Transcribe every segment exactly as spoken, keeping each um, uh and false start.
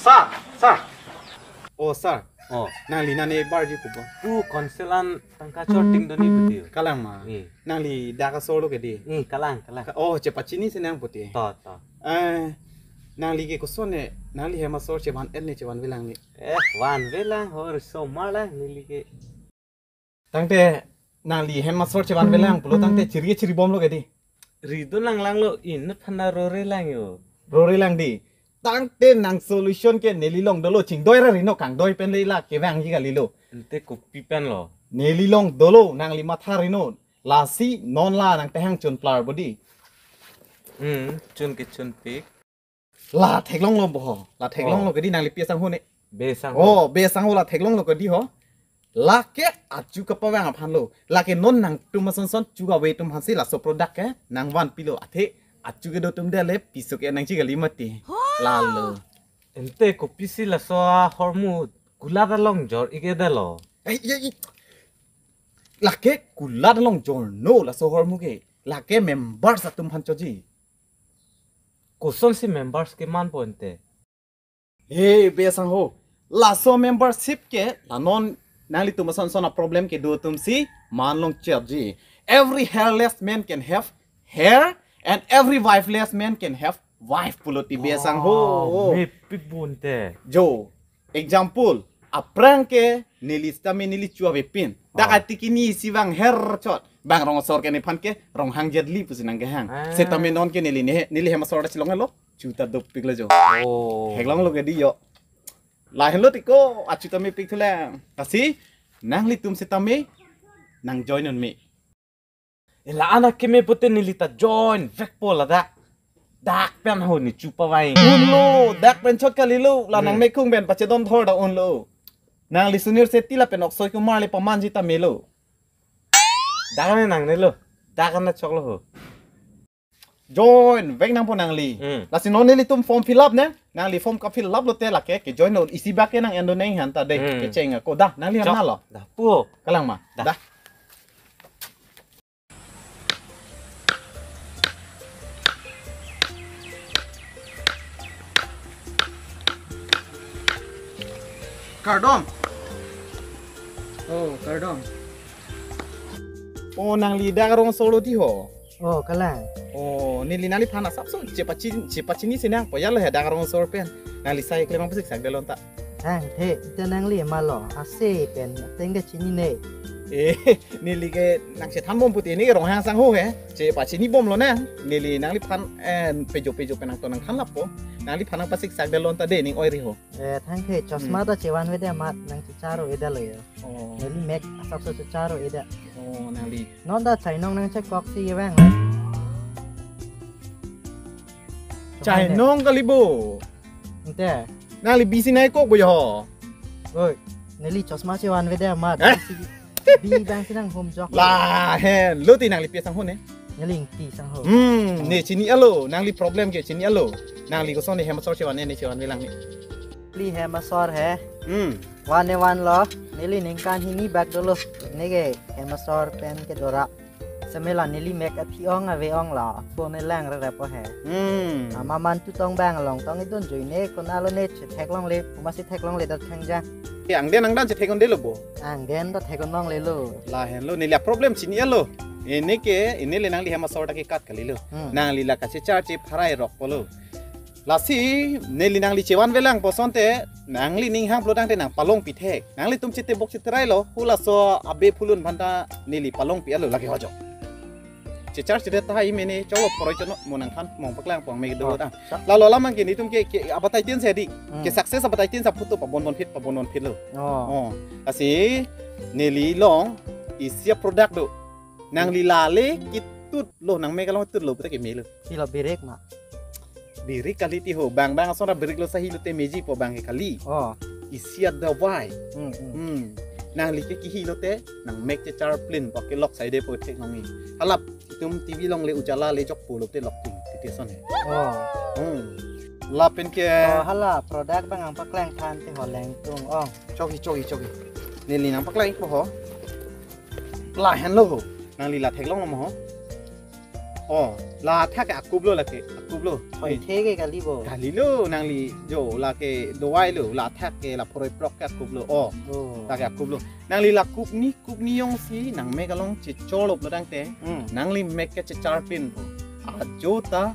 Sir, sir. Oh, sir. Oh. Nangli nane barji kubo. Pu council an tangka chorting doni betul. Kalang ma. Eh. Nangli dak asor lo ke di. Eh, kalang, kalang. Ka-, oh, chepachini si nang puti. To, to. Eh, nangli ke koson ne, nangli hem asor chevan-et ne chevanve lang ne. Eh, vanve lang ho, riso mar lang neli ke. Tangte nangli hem asor chevanve lang pulo tangte chiri chiribom lo ke di. Ridun lang lang lo, inut phana rore lang yo. Rore lang di. Tangte nang solution ke neli long dolo, chingdoi ra rino, kangdoi pen le la kevangji kalilo. Ante kopi pen lo. Neli long dolo, nangli matha rino. Lasi non la nang tehang chun plar bodi. Hmm, chun ke chunpik. La theklong lo bo ho. La theklong lo ke di, nangli pi asangho ne. Be asangho. Oh, be asangho la theklong lo ke di ho. Lake achu kapavang aphan lo. Lake non nangtum asonson chu kave atum aphan si laso product ke nangvanpi lo, athe achu kedo atum dele piso ke nangji kali mati. Lalo. Ante kopisi laso ahormu kulat along jor-ik-e delo. Eh, iya, iya. Lake kulat along jorno laso ahormu ke. Lake members atum aphan choji. Kosonsi members kemanpo ante? He, be asangho. Laso membership ke, la non nanglitum asonson aproblem kedo atum si man long choji. Every hairless man can have hair, and every wifeless man can have wife pulo ti be asangho. Oh, mepik bo ante. Jo, example, aphrang ke neli sitame neli chu avepin. Dak, ah, atikini si vang her chot. Bang rong asor ke nephan ke rong hang jetli pusi nangkehang. Ah. Sitame non ke neli ne, neli hem asor ta chilong lo. Chu ta dopik lo jo. Oh. Theklong lo ke di yo. Lahenlo tiko, achu ta mepik thulang. Lasi, nanglitum sitame nang join un me. Ela anak keme pute neli ta join vekpo ladak. Dak pen ho ne chu pavai. Unlo, dak pen chot kalilo, la, hmm, nang mekhung pen pachedon thor ta unlo. Nangli Sunil Shetty lapen Akshay Kumar le pamanji ta melo. Dak ne nangne lo. Dak ne choklo ho. Join vek nangpo nangli. Hmm. Lasi non nelitum form fill up ne. Nangli form ka fill up lote lake ke join lo, isi bak ke nang en do neng han ta de. Hmm. Kecheng ako da. Nangli, chok, ham na lo. Da pu. Kalang ma. Da. Da. Kardom. Oh, kardom. Oh, nangli dak arong asor lo di ho. Oh, kalang. Oh, neli nangliphan asapso chepachin, chepachini si nangpo ya lo he dak arong asor pen. Nangli sai klem abang pasik sak dalon ta. Tangte, ita nangli ma lo, ase pen, tengga chinine. Eh, neli ke nang chethan bom puti, neli ke Ronghang asangho he. Chepachini bom lo nang. Neli nangliphan, eh, pejo pejo pen nangton nangthan lapo. Nangliphan nang pasik sak dalon ta de, ning oiri ho. Eh, tangte, chosma, hmm, ta chevanve det amat, nang checharo-e det lo yo. Oh. Neli mek asapso checharo-e det. Oh, nangli. Non ta chainong nang chekok si ye vang. Chainong kali bo. Ante. Nangli bisi nangkok bo yo. Oi, neli chosma chevanve det amat. Eh? Bisi, bi bang si nanghum jok. Lahenlo ti, nangli pi asangho ne. Neli Ingti asangho. Hmm, ne chini-et lo, nangli problem ke chini-et lo. Nangli koson ne hem asor chevan ne, ne chevanve lang ne. Neli hem asor he. Hmm. Van ne vanlo, neli ningkan hini bak dolo. Neke hem asor pen kedo ra. Seme la neli mek athi-ong ave-ong la, phone lang rere po he. Hmm. Ama man tu tong bang along tong idun jui ne, konat lo ne chetheklongle, komatsi theklongle dat thangja. Eh, angden angdan chethekon det lo bo. Angden ta thekon longle lo. Lahenlo, neli aproblem chini-et lo. Neke, neli nangli hem asor ta kekat kalilo. Hmm. Nangli la kachechar chepharai rokpo lo. Lasi, neli nangli chevanve lang pu asonte, nangli ning hang pulo tangte nang palongpi thek. Nanglitum chetebok cheterai lo, hula so abe phulun aphan ta neli palongpi-et lo lake ho jo. Chechar chedet tahai mene, cholo poroi chono, mo nangthan, mong paklang pong me do. Oh, ta. Sa- Lalo lamang ke netum ke, ke abatai tin si di. Hmm. Ke success abatai tin si photo pabon bonphit, pabon bonphit lo. Oh. Oh. Lasi, neli long, isi aproduct do. Nangli lale kitut lo, nang me kalong tut lo, puta ke me lo. Hilo birik ma. Birik kali ti ho, bang bang ason ra birik lo sa hilo te meji po bang ke kali. Oh. Isi adawai. Hmm, hmm. Hmm. Nangli ke kihilo te, nang mek chechar plin po ke lok sai de po thek nangji. Halap, itum T V along le ujala le jok po lo te lok tin, titi ason he. Oh. Hmm. Lapen ke. Oh, hala, product bang nang paklang than te ho leng tung, oh. Choki, choki, choki. Neli nang paklang po ho. Lahenlo ho. Nangli la theklong lo mo ho. Oh, la athak ke akup lo lake, akup lo. Oi, eh, theke kali bo. Kali lo, nangli jo lake dovai lo, la athak ke la phoroi prok ke akup lo. Oh, oh, lake akup lo. Nangli la kupni, kupni jongsi nangmek along chechor lo pulotangte, hmm, nangli mek ke chechar pinpo. Ajo ta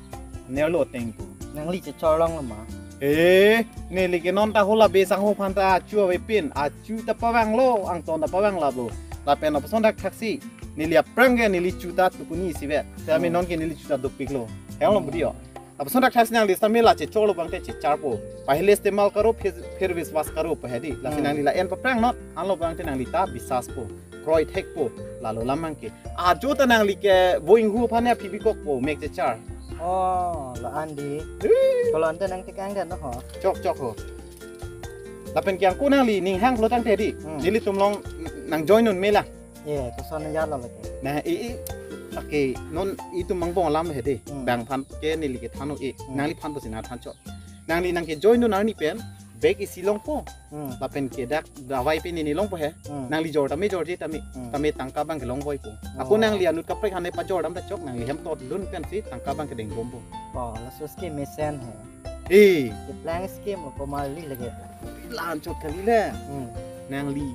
nerlo tengpo. Nangli chechor longlo ma? Eh, neli ke non ta hala besang ho aphan ta achu avepin, achu ta pavanglo, angton ta pavanglaplo. Lapen lapuson thakthaksi neli aphrang ke neli chu ta tukuni isivet. Tame, hmm, non ke neli chu ta dukpiklo. Helo, hmm, budi ho. Lapuson thakthaksi nangli sami la chechor lo pulotangte checharpo. Pehle istemal karo, phir, phir vishwas karo pu hedi. Lasi, hmm, nangli la-en paphrang non, anlo pulotangte nangli ta biswas po. Kroi thekpo, lalo alam abang ke. Ajo ta nangli ke vo inghu aphan ya phi bikokpo, mek chechar. Oh, la-an di. Eh. Ko-an ante nang tekang den ho. Chok, chok ho. Lapen ke angko nangli ning hang pulotangte di. Hmm. Nelitum along nang join un me lang. Eh, koson ya lo lake. Nah, i, i, okay, non itum angbong alam hedi. Hmm. Bang aphan ke neli kethan un-e. Hmm. Nangliphan pusi nang than chot. Nangli nang ke join un arni pen, bag isi longpo. Hmm. Lapen ke dak davai pen neli longpo he. Hmm. Nangli jor tame jorji tame. Hmm. Tame tangka abang ke longvoipo. Oh. Ako nangli anut kaprek aphan ne pajor dam ta chok, nangli hem tot lun pensi tangka abang ke dengbompo. Oh, laso scheme mesen he. Eh. Keplang scheme lo komarli lake. La-an chot kali le. Hmm. Nangli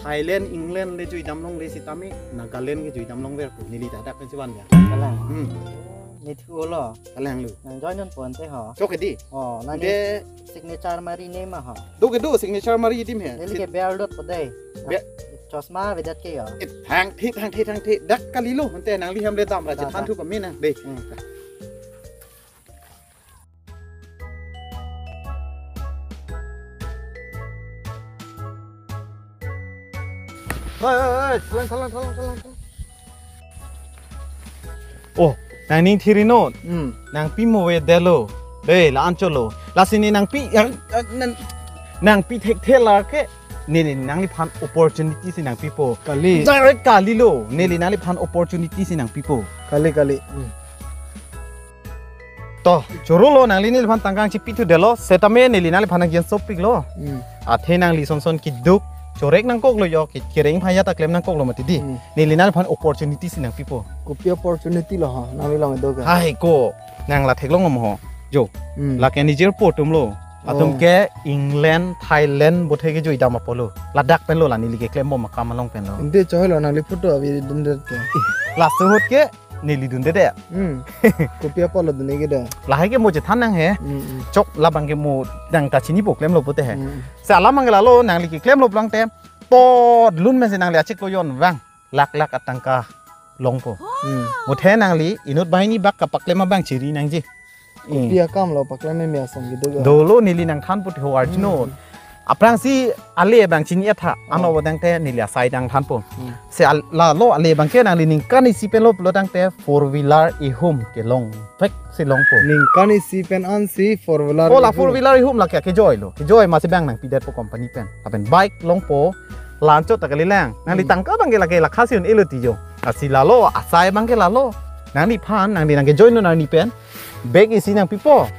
Thailand, England le jui dam longle sitame, Nagaland ke jui dam longverpo, neli ta dak pensi vanver. Kalang. Hmm. Ni thu lo. Kalang lo. Nang join unpo ante ho. Chok ke di. Oh, nang de signature mari ne ma ho. Do ke do, signature mari adim he. Neli ke bel dotpo dei. Be- Chosma avedet ke ho. Eh, thangthe, thangthe, thangthe. Dak kali lo, ante nangli hem le dam ra, da, chethan da, thu pame nang. Dei. Hmm. Oi, oi, oi, thalang, thalang, thalang, thalang, thalang. Oh, nangning thiri non. Hmm. Nangpi mo avedetlo. Dei, la-an chotlo. Lasi ne nangpi, eh, eh, nang, nangpi thekthe lake. Ne, ne, nangliphan opportunity si nangpipo. Kali. Direct kali lo. Neli nangliphan opportunity si nangpipo. Kali, kali. Hmm. To, choro lo, nangli neliphan tangka kangchipithu detlo, setame neli nangliphan nang-en sopiklo. Hmm. Athe nangli sonson keduk, chorek nangkoklo jo, ke-, kereng aphan ya ta klem nangkoklo mati di. Hmm. Neli nangliphan opportunity si nangpipo. Kopi opportunity lo ho, nangli along do ke? Hai ko, nang la theklong mo ho. Jo. Hmm. Lake nijirpo atum lo. Atum, oh, ke England, Thailand, bothe ke jui dam apotlo. Ladak pen lo la neli keklem bom akam along pen lo. Ante choi lo, nangli photo avedetdet ke. Ih, laso ahut ke neli dundedet. Hmm. Kopi apotlo dunde ke do. Lahai ke mo chethan nang he. Hmm, hmm. Chok labang ke mo nang ta chinipo klemlo pute he. Hmm. Se alam abang ke lalo nangli keklem lo pulotangte. Tot lun mesen nangli achiklo jon vang. Lakh lakh atangka longpo. Hmm. Bothe nangli inut banghini bak kapaklem abang chiri nangji. Kopi, hmm, akam lo paklem me asam kedo ga. Dolo neli nangthanpo thu arjuno. Hmm. Aphrangsi ale abang chini-et tha. Oh. Ano pulotangte neli asai nangthanpo. Hmm. Se al-, lalo ale abang ke nangli ningkan isi pen lo pulotangte four wheeler ihum kelong. Pek si longpo. Ningkan isi pen ansi four wheeler. Oh, la ihum. Four wheeler ihum lake kejoi lo. Kejoi masi abang nangpidetpo company pen. Lapen bike longpo. La-an chot ta kalilang. Nangli, hmm, tangka abang ke lake lakha si un-elo ti jo. Lasi lalo, asai abang ke lalo. Nangliphan, nangli nang kejoin un arni pen. Bag isi nangpipo.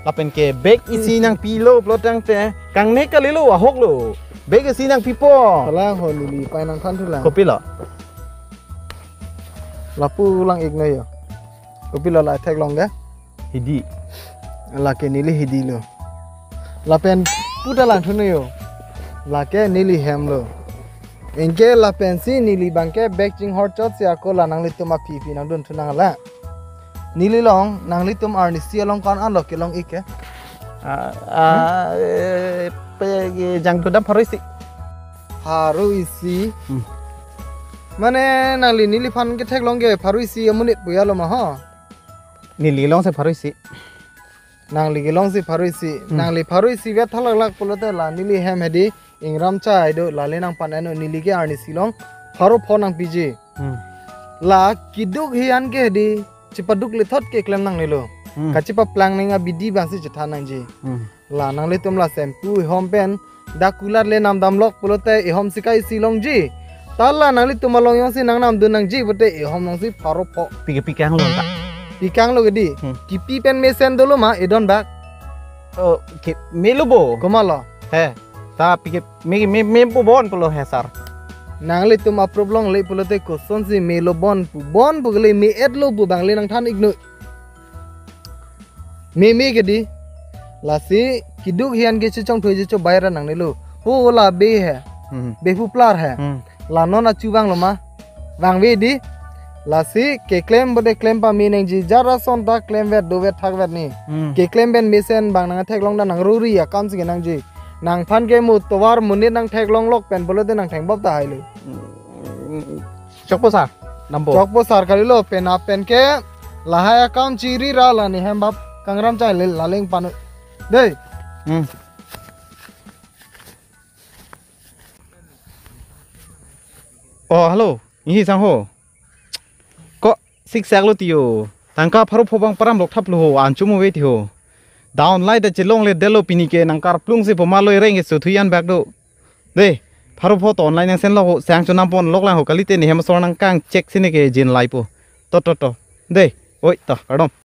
Lapen ke bag isi nangpilo pulotangte. Kangnek kalilo, ahok lo. Bag isi nangpipo. Kalang ho neli pai nangthan thulang. Kopilo? Lapu lang-ik noi jo. Kopilo la theklong ke? Hidi. Lake neli hidi lo. Lapen puta langthu noi jo. Lake neli hem lo. Anke lapensi neli abang ke bag chinghor chot si ako la nanglitum aphi aphi nangdunthu nang la. Neli along, nanglitum arnisi along ko-an lo kelong-ik ke? Ah, ah, eh, pe, eh, jangthu dam pharo isi. Pharo isi. Hmm. Mane nangli neliphan ketheklong ke pharo isi amonit pu ya lo ma ho? Neli alongsi pharo isi. Nangli kelongsi pharo isi. Hmm. Nangli pharo isi vet thalaklak pulote la neli hem hedi ingram chai do, lale nangphan-en non, neli ke arnisi along pharo pho nangpiji. Hmm. La keduk he-an ke hedi chepaduk lethot keklem nangnelo. Hmm. Kachepaplang nang abidi abangsi chethan nangji. Hmm. La nanglitum la sempu ihom pen dak kulat le namdamlok pulote ihom sika isi longji. Ta la nanglitum along jongsi nangnamdun nangji pulote ihom alongsi pharo pho. Pike pikang lo ta. Pikang lo ke di. Hmm. Kipi pen mesen dolo ma edon bak. Oh, ke melo bo. Komat lo? He. Ta pike me, me, me po bon pulo he sir. Nanglitum aprup longle pulote kosonsi melo bon pu, bon pu kali, me-etlo pu bang le nangthan iknoi. Meme ke dei. Lasi keduk hian ke chechongthui chechobai ra nangnelo. Ho la be he. Hmm. Be pu plar he. Hmm. La non achu vanglo ma. Vangve dei. Lasi keklem bode klem pame nangji, jara son ta klemvet dovet thakvet ni. Hmm. Keklem pen mesen bang nangtheklong ta nangruri akam si kenangji. Nangphan ke mo tovar monit nangtheklong lok pen pulote nangthengbop tahai le. Hmm. Chokpo sir, dampo. Chokpo sir kalilo, penap pen ke lahai akam chiri ra la ne hem bap kangram chai le laleng panu. Dei. Hmm. Oh, hello. Inghi sang ho. Ko siksak lo tiyo. Tangka pharo pho bang param lok thap lo ho, an chumo ve ti ho. Down lai ta chelongledetlo pini ke, nang karplung si poma lo, ereng ke suthui an bak do. Dei, pharo pho to online nangsen lo ho, sang chonam pon lok lang ho, kalite ne hem asor nangkangchek si ne ke jin lai po. To, to, to. Dei, oi, to, kardom.